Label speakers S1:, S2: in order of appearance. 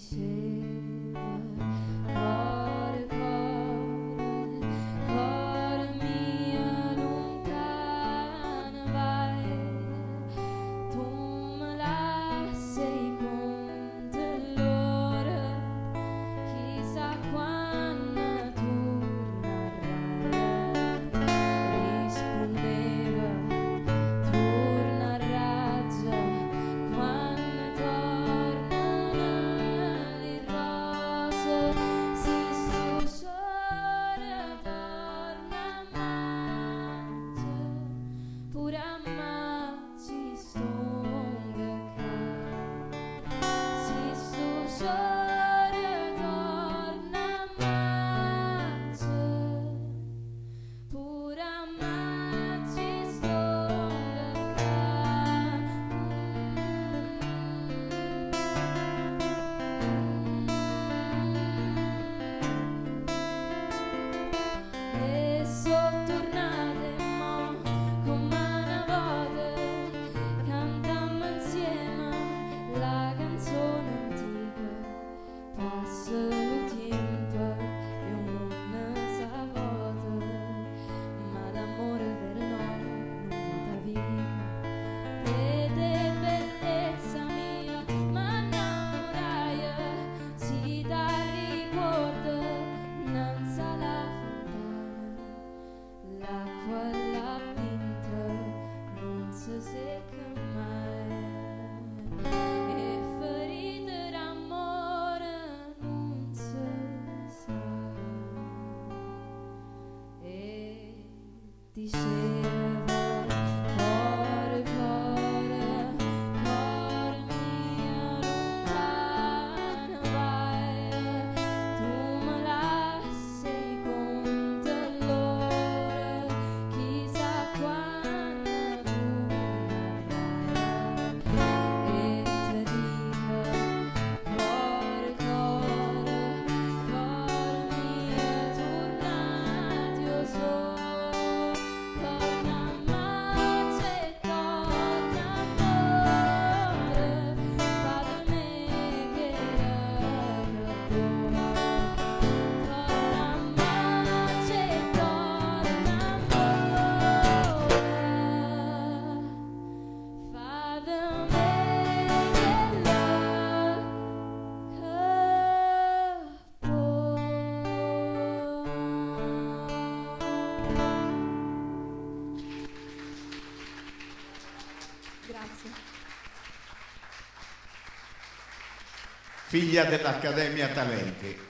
S1: Diceva, Core, core, core mio, luntano vai, tu me lasse e conto ll'ore, chissà quanno turnarraje. Rispunneva, Turnarraggio quanno tornano li rose, si stu sciore torna a maggio, pure a maggio i' stongo ccà. Si stu sciore torna a maggio, pure a maggio i' stongo ccà. E so' turnate mo comme a 'na vota, cantammo 'nzieme la canzone antica. Passa lu tiempo e 'o munno s'avota, ma l'ammore vero no, nun vota vico. 'E te bellezza mia, m'annammuraje, si t'arricuorde 'nnanze a la funtana, l'acqua là dinto nun se secca maje. E ferite d'ammore nun se sa. E diceva, Core, core, core mio, luntano vai, tu me lasse e i' conto ll'ore, chissà quanno turnarraje. E te dico, core, core, core mio, turnato io so'. Torna a maggio e torna ammore, fa de me chello che vuò. Torna a maggio e torna ammore, fa de me chello che vuò. Grazie.
S2: Figlia dell'Accademia Talenti.